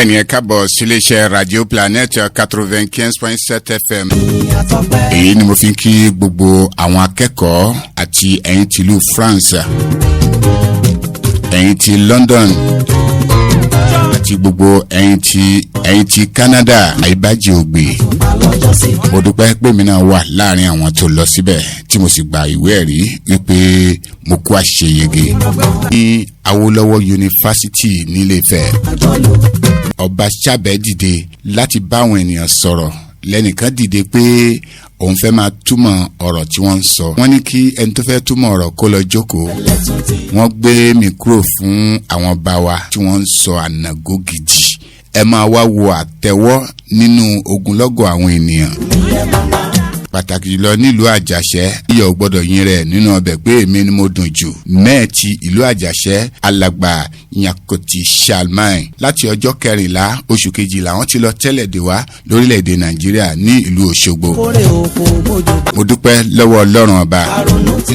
Bẹ́ẹ̀ ni, ẹ káàbọ̀ síléeṣẹ́ Radio Planet 95.7 FM. Èyí ni mo fi ń kí gbogbo àwọn akẹ́kọ̀ọ́ àti ẹ̀yin tìlú France, ẹ̀yin ti London àti gbogbo ẹ̀yin ti Canada. Àyíbájì ògbè, mo dúpẹ́ pé mi náà wà láàrin àwọn tó lọ síbẹ̀ tí mo sì gba ìwé ẹ̀rí wípé mo kú àṣeyege ní Awólọ́wọ̀ Yunifásitì nílé Ifẹ̀. Ọba Sábẹ́ dìde láti bá àwọn ènìyàn sọ̀rọ̀. Lẹ́nìkan dìde pé òun fẹ́ máa túmọ̀ ọ̀rọ̀ tí wọ́n ń sọ. Wọ́n ní kí ẹni tó fẹ́ túmọ̀ ọ̀rọ̀ kó lọ jókòó. Wọ́n gbé micro fún àwọn bá wa tí wọ́n ń sọ ànàgó gidi. Ẹ máa wá wo àtẹ́wọ́ nínú ogunlọ́gọ̀ àwọn ènìyàn, pàtàkì jùlọ nílùú Àjàṣẹ́. Iyọ̀ ò gbọ́dọ̀ yín rẹ̀ nínú ọbẹ̀ pé èmi ni mo dùn jù. Mẹ́ẹ̀tì ìlú Àjàṣẹ́, Alàgbà Yankoti Shalmai, láti ọjọ́ 14 oṣù 12 wọ́n ti lọ tẹ́lẹ̀ dé wá lórílẹ̀‐èdè Nàìjíríà ní ìlú Òṣogbo. Mo dúpẹ́ lọ́wọ́ Ọlọ́run Ọba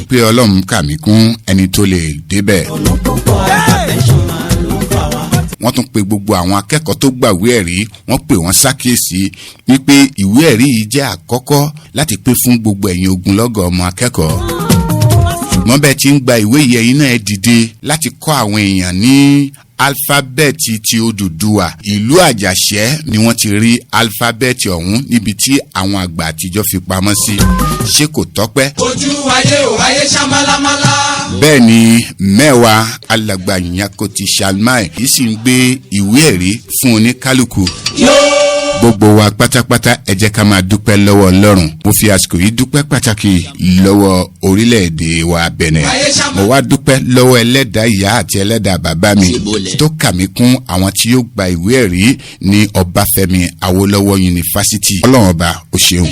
pé Ọlọ́run kà mí kún ẹni tó lè débẹ̀. Wọ́n tún pe gbogbo àwọn akẹ́kọ̀ọ́ tó gbàwé ẹ̀rí, wọ́n pè wọ́n ṣàkíyèsí wípé ìwé ẹ̀rí yìí jẹ́ àkọ́kọ́ láti pé fún gbogbo ẹ̀yin ogunlọ́gọ̀ ọmọ akẹ́kọ̀ọ́, ṣùgbọ́n bẹ́ẹ̀ tí ń gba ìwé yìí, ẹ̀yin náà ẹ dìde láti kọ́ àwọn èèyàn ní alifábẹ́ẹ̀tì ti Odùduwà. Ìlú Àjàṣẹ́ ni wọ́n ti rí alifábẹ́ẹ̀tì ọ̀hún níbi tí àwọn àgbà àtijọ́ fi pamọ́ sí. Ṣé kò tọ́pẹ́? Ojú ayé ò ayé ṣá málámálá. Bẹ́ẹ̀ ni mẹ́wàá Alàgbà Yankoti Shalmai yìí sì ń gbé ìwé ẹ̀rí fún oníkálukú. Gbogbo wa pátápátá, ẹ jẹ́ ká máa dúpẹ́ lọ́wọ́ Ọlọ́run. Mo fi àsìkò yìí dúpẹ́ pàtàkì lọ́wọ́ orílẹ̀-èdè wa Bẹ̀nẹ̀. Mo wá dúpẹ́ lọ́wọ́ ẹlẹ́dàá ìyá àti ẹlẹ́dàá bàbá mi tó kà mí kún àwọn tí yóò gba ìwé ẹ̀rí ní Ọbáfẹ́mi Awólọ́wọ̀ Yunifásitì. Ọlọ́run Ọba, ó ṣeun.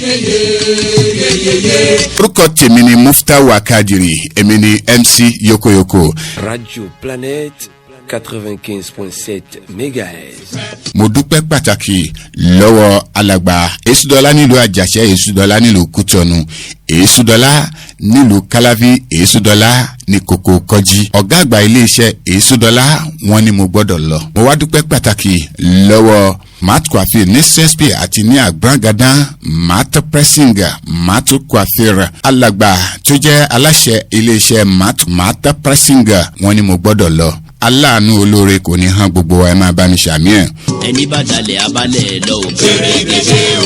Orúkọ tèmi ni Mufta Wakadiri, èmi ni MC Yokoyoko. Radio Planète 95.7 MHz. Mo dúpẹ́ pàtàkì lọ́wọ́ Alàgbà Èsùdọ́lá nílùú Àjàṣẹ́, Èsùdọ́lá nílùú Kútọ̀nù, Èsùdọ́lá nílùú Kálábí, Èsùdọ́lá ní Kòkó Kọjí, ọ̀gá àgbà iléeṣẹ́ Èsùdọ́lá. Wọn ni mo gbọ́dọ̀ lọ. Mo wá dúpẹ́ pàtàkì lọ́wọ́ Matt Coiffure ní Sespe àti ní Àgbọ̀ngadán, Matt Pressing, Matt Coiffure, alàgbà tó jẹ́ aláṣẹ iléeṣẹ́ Matt Pressing. Wọn ni mo gbọ́dọ̀ lọ. Aláàánú olóore kò ní hàn gbogbo wa, ẹ máa bá mi ṣàmì ẹ̀. Ẹni bá dalẹ̀ abalẹ̀ lọ ò.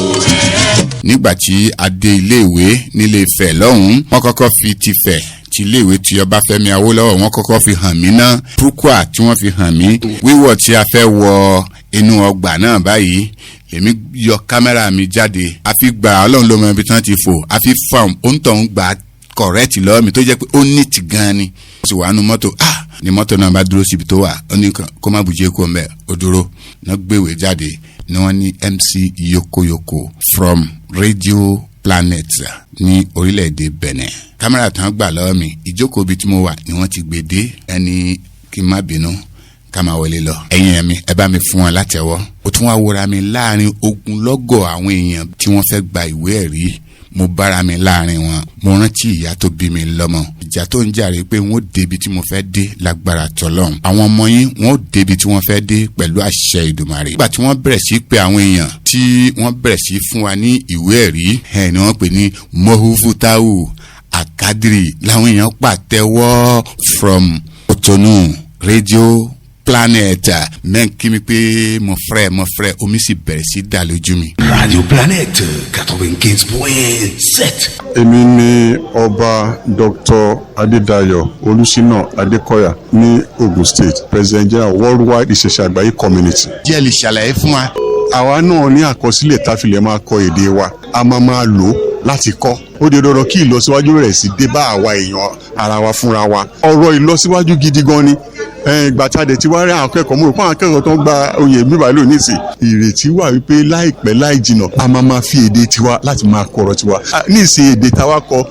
Nígbà tí a dé iléèwé nílé Ifẹ̀ lọ́hùn-ún, wọ́n kọ́kọ́ fi tIfẹ̀ ti iléèwé ti Ọbáfẹ́mi Awólọ́wọ̀, wọ́n kọ́kọ́ fi hàn mí ná. Prukwa tí wọ́n fi hàn mí, wíwọ̀ tí a fẹ́ wọ inú ọgbà náà báyìí, èmi yọ kámẹ́rà mi jáde, àfi gbà. Ọlọ́run ló mọ ibi tí wọ́n ti fò, àfi fam òǹtọ̀ ń gbà correct lọ́wọ́ mi tó jẹ́ pé ó neat gan ni. Ó sì wà nù mọ́tò, ah, ni mọ́tò náà bá dúró síbi tó wà. Ó ní kó má bùjẹ́ kó mbẹ́. Ó dúró náà, gbéwèé jáde ni wọ́n ní MC Yokoyoko from Radio Planet ní orílẹ̀-èdè Benin. Kámẹ́rà tán gbà lọ́wọ́ mi, ìjókòó ibi tí mo wà ni wọ́n ti gbé dé. Ẹni kí n má bínú, ká máa wọlé lọ. Ẹ̀yin ẹ̀mí, ẹ bá mi fún wọn látẹ̀wọ́. Ó tún wá wọra mi láàrin ogunlọ́gọ̀ àwọn èèyàn tí wọ́n fẹ́ gba ìwé ẹ̀rí. Mo bára mi láàrin wọn, mo rántí ìyá tó bí mi lọ́mọ. Ìjà tó ń jàre pé wọ́n débi tí mo fẹ́ dé lágbára tọ́lọ́run, àwọn ọmọ yín wọ́n débi tí wọ́n fẹ́ dé pẹ̀lú àṣẹ Ìdùmarè. Nígbà tí wọ́n bẹ̀rẹ̀ sí pé àwọn èèyàn tí wọ́n bẹ̀rẹ̀ sí fún wa ní ìwé ẹ̀rí ẹ̀ ni wọ́n pè ní Mohufutau Akadiri, làwọn èèyàn pàtẹ́wọ́ from Cotonou, Radio Planet mẹ́ń kí mi pé mo frère, mo frère, omi sì bẹ̀rẹ̀ sí dà lójú mi. Radio Planète 95.7. Èmi ni Ọba Dr. Adédayọ̀ Olùsínà Adékọ̀yà ní Ogun State, President General Worldwide Ìṣẹ̀ṣẹ̀ Àgbáyé Community. Díẹ̀ lè ṣàlàyé fún wa. Àwa náà ní àkọsílẹ̀ táfilẹ̀ máa kọ èdè wa, a máa máa lò ó láti kọ́. Ó di dandan kí ìlọsíwájú rẹ̀ sì dé bá àwa èèyàn ara wa fúnra wa. Ọ̀rọ̀ ìlọsíwájú gidi gan ni. Ìgbà tá a dẹ̀ ti wá rí àwọn akẹ́kọ̀ọ́, mo rò pé àwọn akẹ́kọ̀ọ́ tó ń gba oyè bíbá lónìí nísìn, ìrètí wà wípé láìpẹ́ láì jìnà, a máa máa fi èdè tiwa láti máa kọ̀rọ̀ tiwa. Nísìn, èdè táwa kọ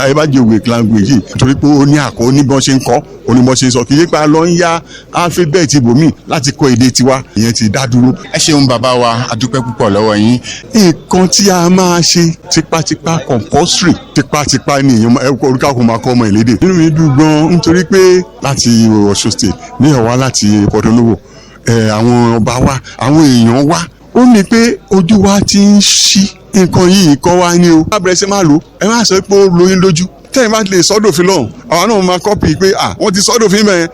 ayébájẹ́ òwe language yìí, torí pé ó ní àkọ́, ó ní bọ́n ṣe ń kọ́, ó ní bọ́n ṣe ń sọ. Kì í ṣe pé a lọ ń yá alphabet ibòmíì láti kọ èdè tiwa. Ìyẹn ti dá dúró. Ẹ ṣeun bàbá wa, a dúpẹ́ púpọ̀ lọ́wọ́ yín. Nǹkan tí a máa ṣe tipátipá, compulsory, tipátipá ni èèyàn orúkọ kò máa kọ́ ọmọ ìlédè. Nínú mi dùn gan nítorí pé láti Ọ̀ṣun State ní ọ̀wá láti Porto Novo. Àwọn ọba wa, àwọn èèyàn wa, ó ní pé ojú wa ti ń ṣí. Nǹkan yìí kọ́ wa ní o. Má bẹ̀rẹ̀ sí máa lò, ẹ má sọ pé ó lóyún lójú. Tẹ́yìn bá lè sọ́dọ̀fin lọ́hùn, àwa náà máa copy pé à wọ́n ti sọ́dọ̀fin mẹ́rin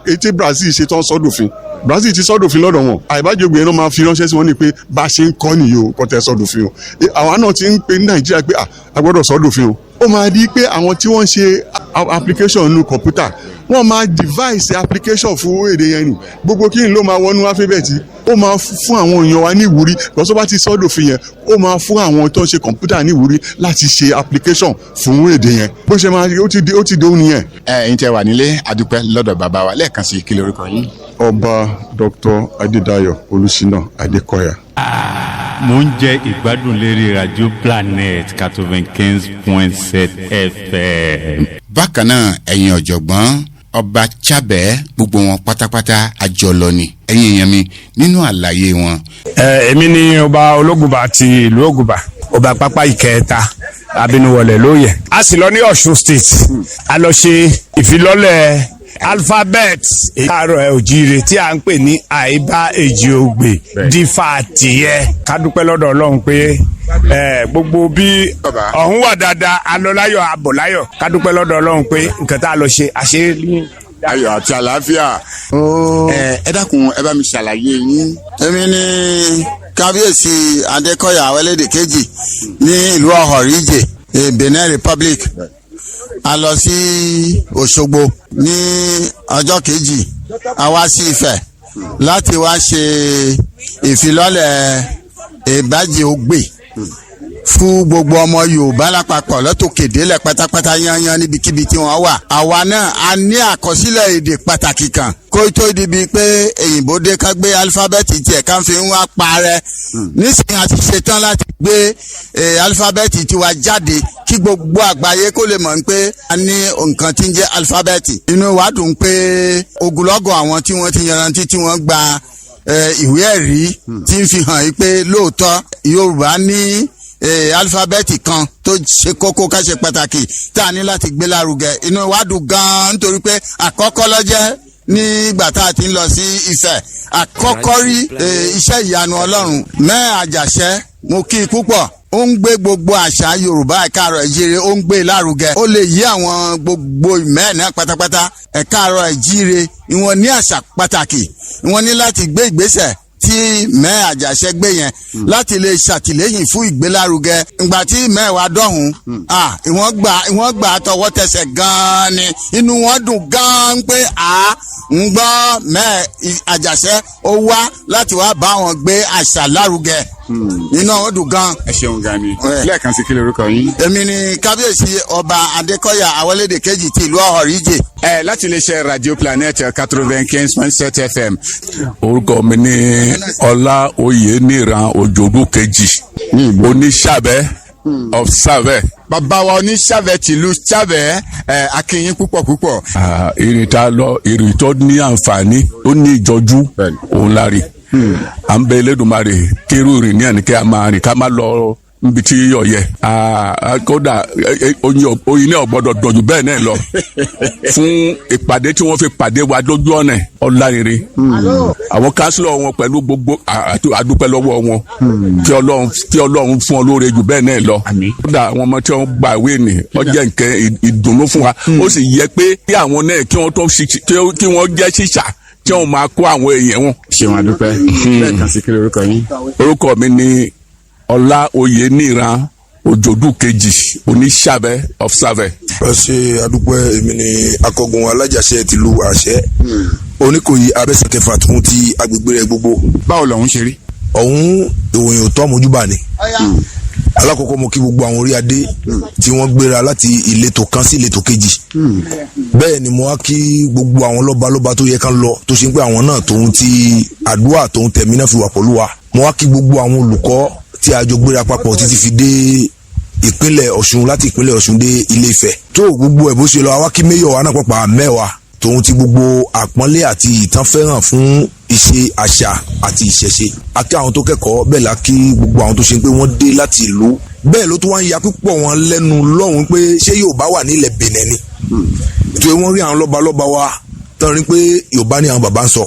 ètí Brazil ṣe tán sọ́dọ̀fin. Brazil ti sọ́dọ̀fin lọ́dọ̀ wọn. Àìbájọgbé yẹn náà máa fi ránṣẹ́ sí wọn ní pé bá a ṣe ń kọ́ nìyí o, kọ́ tẹ sọ́dọ̀fin o. Àwa náà ti ń pe ní Nàìjíríà pé a gbọ́dọ̀ sọ́dọ̀fin o. Ó máa di pé àwọn tí wọ́n ń ṣe application nínú kọ̀ǹpútà, wọ́n máa devise application fún èdè yẹn ni. Gbogbo kí n ló máa wọnú alphabet, ó máa fún àwọn èèyàn wa ní ìwúrí lọ́sọ́ bá ti sọ́dọ̀fin yẹn. Ó máa fún àwọn tó ń ṣe kọ̀ǹpútà ní ìwúrí láti ṣe application fún èdè yẹn. Bó ṣe máa ó ti di òun nìyẹn. Ẹ ẹ̀yin tẹ́ wà nílé, adúpẹ́ lọ́dọ̀ bàbá wa. Lẹ́ẹ̀kan sí, kí lorúkọ yín? Ọba Dr. Adédayọ̀ Olùṣínà Adékọ̀yà. Mo ń jẹ ìgbádùn lérí Radio Planet 95.7 FM. Bákan náà, ẹ̀yin ọ̀jọ̀gbọ́n ọba Chábẹ́, gbogbo wọn pátápátá àjọlọ ni. Ẹ̀yin èèyàn mi, nínú àlàyé wọn. Ẹ èmi ni ọba Ológùnbà ti ìlú Ògùnbà, ọba pápá ìkẹta Abinuwọlẹ lóye. A sì lọ ní Ọ̀ṣun State, a lọ ṣe ìfilọ́lẹ̀ alphabet àárọ̀ ẹ̀ òjíire tí a ń pè ní àìbá èjì ògbè dífà tìyẹ. Ká dúpẹ́ lọ́dọ̀ Ọlọ́run pé gbogbo bí ọ̀hún wà dáadáa, alọ́láyọ̀ abọ̀láyọ̀. Ká dúpẹ́ lọ́dọ̀ Ọlọ́run pé nǹkan tá a lọ ṣe àṣe. Ayọ̀ àti àlàáfíà. Ẹ dákun, ẹ bá mi ṣàlàyé yín. Èmi ni Kábíyèsí Adékọ̀yà Awẹ́lédè kejì ní ìlú Ọ̀họ̀ríjè, Benin Republic. A lọ sí Òṣogbo ní ọjọ́ kejì, a wá sí Ifẹ̀ láti wá ṣe ìfilọ́lẹ̀ ìbájì ògbè fún gbogbo ọmọ Yorùbá lápapọ̀ lọ́tòkè délẹ̀ pátápátá yányán, níbikíbi tí wọ́n wà. Àwa náà a ní àkọsílẹ̀ èdè pàtàkì kan kó tó di bíi pé èyìnbó dé ká gbé alifábẹ́ẹ̀tì tiẹ̀ ká fi ń wá parẹ́. Nísìnyí, a ti ṣetán láti gbé alifábẹ́ẹ̀tì tiwa jáde kí gbogbo àgbáyé kó lè mọ̀ pé a ní nǹkan tí ń jẹ́ alifábẹ́ẹ̀tì. Inú wa dùn pé ogunlọ́gọ̀ àwọn tí wọ́n ti yanrantí, tí wọ́n gba ìwé ẹ̀rí tí ń fi hàn yí pé lóòótọ́ Yorùbá ní alifábẹ́ẹ̀tì kan tó ṣe kókó, ká ṣe pàtàkì, tá a ní láti gbé lárugẹ. Inú wa dùn gan-an nítorí pé àkọ́kọ́ ló jẹ́ nígbà tá a ti ń lọ sí Ifẹ̀, àkọ́kọ́ rí iṣẹ́ ìyanu Ọlọ́run. Mẹ́ Àjàṣẹ́, mo kí i púpọ̀. Ó ń gbé gbogbo àṣà Yorùbá ẹ̀kaàrọ̀ ẹ̀jíire, ó ń gbé e lárugẹ. Ó lè yí àwọn gbogbo ìmẹ́ẹ̀ná pátápátá ẹ̀kaàrọ̀ ẹ̀jíire. Ìwọ̀n ní àṣà pàtàkì, ìwọ̀n ní láti gbé ìgbésẹ̀ tí mẹ́ Àjàṣẹ́ gbé yẹn láti lè ṣàtìlẹ́yìn fún ìgbélárugẹ. Ìgbà tí mẹ́wàá dọ̀hún, ìwọ̀n gbà tọwọ́ tẹsẹ̀ gan-an ni. Inú wọn dùn gan-an pé à ń gbọ́ mẹ́ Àjàṣẹ́ ó wá láti wá bá wọn gbé àṣà lárugẹ. Inú wọn dùn gan. Ẹ ṣeun gan ni. Lẹ́ẹ̀kan sí, kí lorúkọ yín? Èmi ni Kábíyèsí Ọba Adékọ̀yà Awọ́lédè kejì ti ìlú Ọ̀họ̀ríjè. Ẹ láti iléeṣẹ́ Radio Planet 95.7 FM. Orúkọ mi ní Ọlá Oyè Níran Òjòdú kejì, Oníṣàbẹ of Sàbẹ. Bàbá wa Oníṣàbẹ tìlú Ṣàbẹ, ẹ akínyín púpọ̀ púpọ̀. Ìrìn tá a lọ, ìrìn tó ní àǹfààní, tó ní ìjọjú, òun la rí. À ń bẹ Elédùmarè kírú ìrìn ní àníkẹ́ a máa rìn, ká má lọ níbi tí yọ̀ yẹ. Kódà oyin náà gbọ́dọ̀ dọ̀jú bẹ́ẹ̀ náà lọ fún ìpàdé tí wọ́n fi pàdé wa lójú ọ̀nà ọ̀làrìnrìn. Àwọn kánsílọ̀ wọn pẹ̀lú gbogbo àdúpẹ́ lọ́wọ́ wọn, kí Ọlọ́run fún ọ lóore jù bẹ́ẹ̀ náà lọ. Kódà àwọn ọmọ tí wọ́n gba ìwé ni, wọ́n jẹ́ nǹkan ìdùnnú fún wa. Ó sì yẹ pé kí àwọn náà kí wọ́n tó kí wọ́n jẹ́ ṣíṣà tí wọ́n máa kó àwọn èèyàn wọn. Ṣeun, àdúpẹ́. Lẹ́ẹ̀kan sí, kí lorúkọ yín? Orúkọ mi ni Ọlá Oyè Níran Òjòdú kejì, Oníṣàbẹ of Sàbẹ. Ẹ ṣe, àdúpẹ́. Èmi ni akọgun Alájàṣe tìlú Àṣẹ, Oníkòyí Abẹ́sẹ̀kẹfà tún ti agbègbè rẹ̀ gbogbo. Báwo lòun ṣe rí? Ọ̀hún ìròyìn òtọ́ mojúbà ni. Alákọ̀ọ́kọ́, mo kí gbogbo àwọn orí adé tí wọ́n gbéra láti ìletò kan sí ìletò kejì. Bẹ́ẹ̀ ni mo wá kí gbogbo àwọn lọ́balọ́ba tó yẹ kán lọ, tó ṣe pé àwọn náà tóun ti àdúrà tóun tẹ̀mí náà fi wà pẹ̀lú wa. Mo wá kí gbogbo àwọn olùkọ́ tí a jọ gbéra papọ̀ títí fi dé ìpínlẹ̀ Ọ̀ṣun, láti ìpínlẹ̀ Ọ̀ṣun dé Ilé Ifẹ̀, tó gbogbo ẹ̀ bó ṣe lọ. Àwa kí mayor wa náà pọ̀pọ̀ mẹ́wàá tòun ti gbogbo àpọ́nlé àti ìtàn fẹ́ràn fún ìṣe àṣà àti ìṣẹ̀ṣe. Àti àwọn tó kẹ́kọ̀ọ́ bẹ́ẹ̀ la kí gbogbo àwọn tó ṣe pé wọ́n dé láti ìlú. Bẹ́ẹ̀ ló tún wá ń ya púpọ̀ wọn lẹ́nu lọ́hùn pé ṣé Yorùbá wà nílẹ̀ Benin ni, nítorí wọ́n rí àwọn lọ́balọ́ba wa tán rí pé Yorùbá ní àwọn bàbá ń sọ.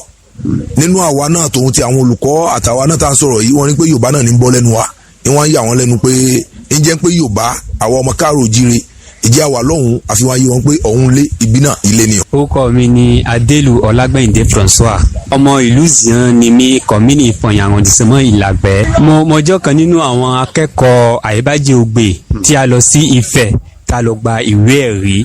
Nínú àwa náà tòun ti àwọn olùkọ́ àtàwa náà tá à ń sọ̀rọ̀ yìí, wọ́n ní pé Yorùbá náà ní ń bọ́ lẹ́nu wa ni wọ́n ń yà wọ́n lẹ́nu pé ń jẹ́ pé Yorùbá àwa ọmọ káàró jíire ìjẹ́ àwa lọ́hùn àfihàn ayé wọn pé ọ̀hún lé ibi náà ilé ni. Orúkọ mi ni Adélu Ọlágbẹ̀yìndé François, ọmọ ìlú Zion ni mí, kọ̀mínì Ìfọ̀yín, arrondissement Ìlàgbẹ́. Mo mọjọ́ kan nínú àwọn akẹ́kọ̀ọ́ Àyíbájẹ́ Ògbè tí a lọ sí Ifẹ̀ tá a lọ gba ìwé ẹ̀rí.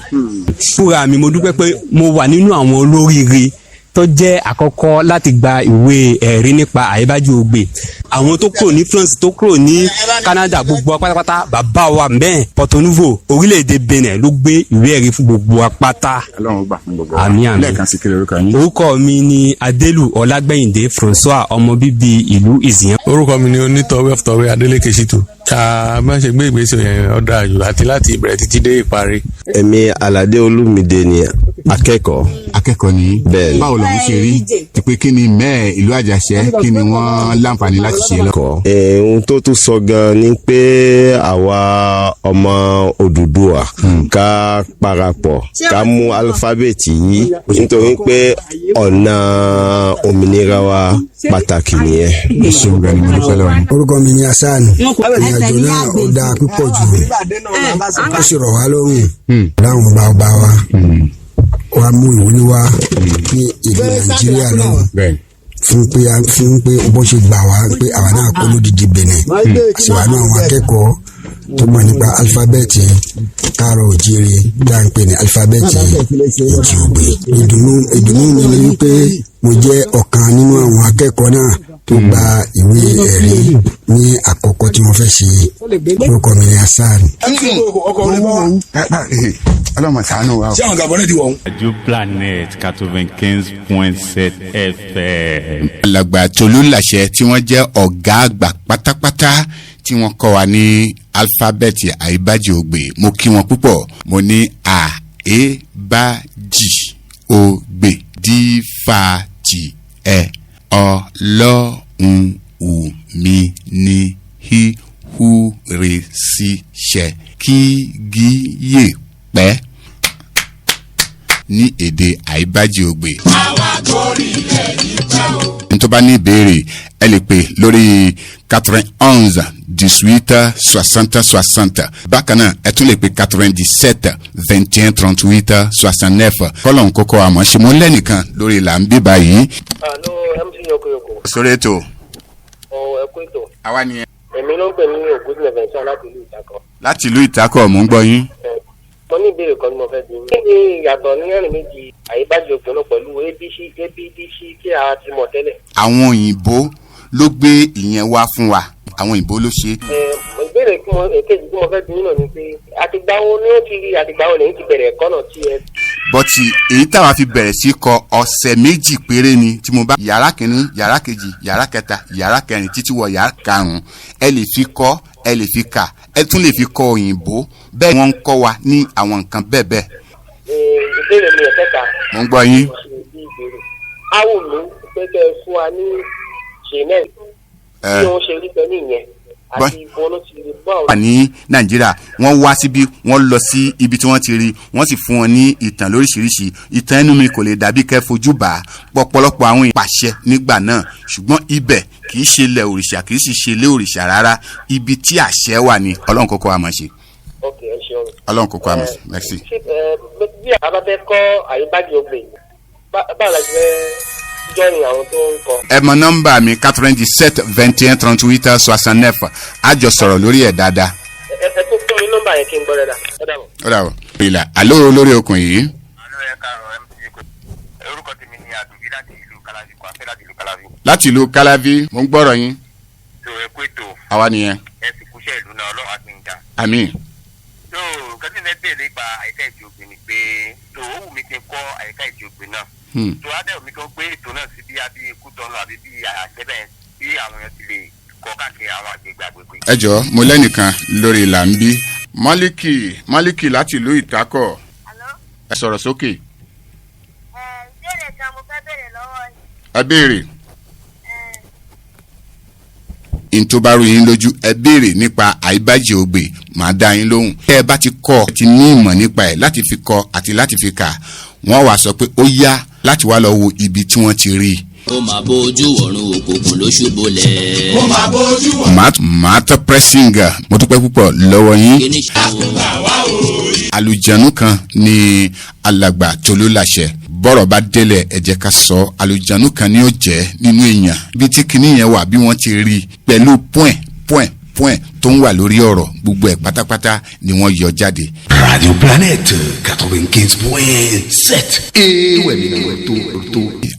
Fúnra mi, mo dúpẹ́ pé mo wà nínú àwọn olóríire tó jẹ́ àkọ́kọ́ láti gba ìwé ẹ̀rí nípa Àyíbájú Ògbè. Àwọn tó kúrò ní France, tó kúrò ní Canada, gbogbo wa pátápátá, bàbá wa mẹ́ẹ̀ Porto Novo, orílẹ̀-èdè Benin, ló gbé ìwé ẹ̀rí fún gbogbo wa pátá. Ọlọ́run gbà fún gbogbo wa. Àmín, àmín. Lẹ́ẹ̀kan sí, kí lorúkọ yín? Orúkọ mi ni Adélù Ọlágbẹ̀yìndé François, ọmọ bíbí ìlú Ìzìyàn. Orúkọ mi ni Onítọ̀wé Ọ̀tọ̀wé Adélékè Ṣítù. Ká bá ṣe gbé ìgbésẹ̀ yẹn, ọ̀dà àjò àti láti ìbẹ̀rẹ̀ títí dé ìparí. Èmi Aládé Olúmídé ni akẹ́kọ̀ọ́. Akẹ́kọ̀ọ́ ni? Bẹ́ẹ̀ni. Báwo lòun ṣe rí ti pé kí ni mẹ́ẹ̀ ìlú Àjàṣẹ́, kí ni wọ́n láǹfààní láti ṣe lọ́kọ̀ọ́? Ohun tó tún sọ gan ni pé àwa ọmọ Odùduwà ká parapọ̀, ká mú alifábẹ́ẹ̀tì yìí, nítorí pé ọ̀nà òmìnira wa pàtàkì nìyẹn. Ẹ ṣeun gan ni, mo dúpẹ́ lọ́wọ́ yín. Orúkọ mi ni Hasan. Ìrìnàjò náà, ó dáa púpọ̀ jù, ó sì rọ̀ wá lọ́rùn láwọn ọba ọba wa wa mú ìwúrí wá ní ìlú Nàìjíríà náà fún pé bó ṣe gbà wá pé àwa náà kó lódìdí Benin, àti wà náà àwọn akẹ́kọ̀ọ́ tó mọ̀ nípa alifábẹ́ẹ̀tì káàrọ̀ òjíire tá à ń pè ní alifábẹ́ẹ̀tì Èjì Ògbè. Ìdùnnú mi ni wípé mo jẹ́ ọ̀kan nínú àwọn akẹ́kọ̀ọ́ náà tó gba ìwé ẹ̀rí ní àkọ́kọ́ tí wọ́n fẹ́ ṣe. Orúkọ mi ni Hasan. Ọlọ́mọ ṣàánú wa o. Ṣé àwọn Gabon ti wọ̀ ọ́n? Radio Planète 95.7 FM. Alàgbà Tolú Làṣẹ tí wọ́n jẹ́ ọ̀gá àgbà pátápátá tí wọ́n kọ́ wa ní alifábẹ́ẹ̀tì Àyíbájì Ògbè, mo kí wọn púpọ̀. Mo ní a e bá jì o gbè d fa tì ẹ ọlọ́run ù mí ní hí hu re sí ṣẹ kí gí yè pẹ́ ní èdè Àyíbájì Ògbè. Tó bá ní ìbéèrè, ẹ lè pè lórí 91 18 60 60. Bákan náà, ẹ tún lè pè 97 21 38 69. Kọ́lọ̀ ń kókó àmọ́ ṣe mú lẹ́nìkan lórí là ń bí báyìí. Àlọ́ MC Yokoyoko. Sórí ètò. Ọ ẹ kú ètò. Àwa nìyẹn. Èmi ló ń pè ní Ògúndílẹ̀ Vincent láti ìlú Ìtakọ̀. Láti ìlú Ìtakọ̀, mò ń gbọ́ yín. Mo ní ìbéèrè kan tí mo fẹ́ bi yín. Kí ni ìyàtọ̀ ní ẹ̀rìn méjì Àyíbájì Ògbè náà pẹ̀lú ABC ABDC tí a ti mọ̀ tẹ́lẹ̀? Àwọn òyìnbó ló gbé ìyẹn wá fún wa, àwọn òyìnbó ló ṣe. Ìbéèrè tí mo èkejì tí mo fẹ́ bi yín náà ni pé àtìgbà wo ni ó ti rí, àtìgbà wo lẹ́yìn ti bẹ̀rẹ̀ ẹ̀kọ́ náà tí ẹ. Bọ́tì èyí táwa fi bẹ̀rẹ̀ sí kọ, ọ̀sẹ̀ 2 péré ni tí mo bá yàrá kìíní, yàrá kejì, yàrá kẹta, yàrá kẹrin, títí wọ yàrá karùn-ún. Ẹ lè fi kọ́, ẹ lè fi kà, ẹ tún lè fi kọ òyìnbó. Bẹ́ẹ̀ wọ́n ń kọ́ wa ní àwọn nǹkan bẹ́ẹ̀ bẹ́ẹ̀. Ìbéèrè mi ẹ̀kẹta. Mo ń gbọ́ yín. Á wù mí pé kẹ́ ẹ fún wa ní ṣẹ̀nẹ́ẹ̀lì bí wọ́n ṣe rí pẹ̀lú ìyẹn àti ìbọn ló ti lè bọ́ àwọn. Wà ní Nàìjíríà, wọ́n wá síbí, wọ́n lọ sí ibi tí wọ́n ti rí, wọ́n sì fún wọn ní ìtàn lóríṣiríṣi. Ìtàn ẹnu mi kò lè dàbí kẹ́ fojú bá pọ̀pọ̀lọpọ̀ àwọn ìpàṣẹ nígbà náà, ṣùgbọ́n ibẹ̀ kì í ṣe ilẹ̀ òrìṣà, kì í sì ṣe ilé òrìṣà rárá. Ibi tí àṣẹ wà ní. Ọlọ́run kókó àmọ́ ṣe. Ok, ẹ ṣeun. Ọlọ́run kókó àmọ́ ṣe, merci. Ṣé bí a bá fẹ́ kọ́ Àyíbájì Ògbè, báwo la ṣe fẹ́ jọ́rin àwọn tó ń kọ́? Ẹ mọ nọ́mbà mi, 97 21 38 69. A jọ sọ̀rọ̀ lórí ẹ̀ dáadáa. Ẹ tó fún mi nọ́mbà yẹn kí n gbọ́ dáadáa. Ẹ dàbọ̀. Ó dàbọ̀. Ìlà àlọ́ lórí okùn yìí. Orúkọ tèmi ni Àdùbí láti ìlú Kalavi, Kwafẹ́ láti ìlú Kalavi. Láti ìlú Kalavi, mo ń gbọ́rọ̀ yín. Tó ẹ kú ètò. Àwa nìyẹn. Ẹ sì kúṣẹ́ ìlú náà, Ọlọ́run àti ìjà. Àmín. Tó nǹkan tí mo fẹ́ bèèrè nípa àyíká Èjì Ògbè ni pé tó ó wù mí kí n kọ́ àyíká Èjì Ògbè náà. Tó á dẹ̀ wù mí kí wọ́n gbé ètò náà sí bí abí Kútọ́nù àbí bí àṣẹ́bẹ̀ bí àwọn èèyàn ti lè kọ́ káàkiri àwọn àgbègbè àgbègbè. Ẹ jọ, mo lẹ́nìkan lórí ìlà ń bí. Málíkì, Málíkì láti ìlú Ìtakọ̀. Ẹ sọ̀rọ̀ sókè. Ìbéèrè kan mo fẹ́ béèrè lọ́wọ́ yín. Ẹ béèrè. N tó bá rú yín lójú, ẹ béèrè nípa Àyíbájì Ògbè, màá dá yín lóhùn. Tẹ́ ẹ bá ti kọ́ ẹ, ti ní ìmọ̀ nípa ẹ̀ láti fi kọ́ àti láti fi kà, wọ́n wàá sọ pé ó yá láti wá lọ wo ibi tí wọ́n ti rí i. Ó máa bójú ọ̀run òkùnkùn ló ṣubúlẹ̀. Ó máa bójú ọ̀run. Màá tọ́ pressing, mo dúpẹ́ púpọ̀ lọ́wọ́ yín. Àlùjànnú kan ní alàgbà Tolúlàṣẹ. Bọ́rọ̀ bá délẹ̀, ẹ jẹ́ ká sọ, àlùjànnú kan ni ó jẹ́ nínú èèyàn. Ibi tí kinní yẹn wà, bí wọ́n ti rí i pẹ̀lú point point point tó ń wà lórí ọ̀rọ̀, gbogbo ẹ̀ pátápátá ni wọ́n yọ jáde. Radio Planète 95.7.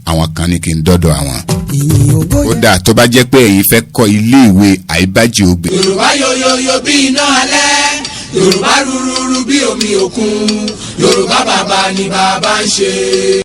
Àwọn kan ní kí n dọ́dọ̀ àwọn. Ó dáa, tó bá jẹ́ pé ẹ̀yin fẹ́ kọ́ iléèwé àìbájì ògbè. Yorùbá yoyoyo bí iná alẹ́, Yorùbá rúrúrú bí omi òkun, Yorùbá bàbá ni bàbá ń ṣe.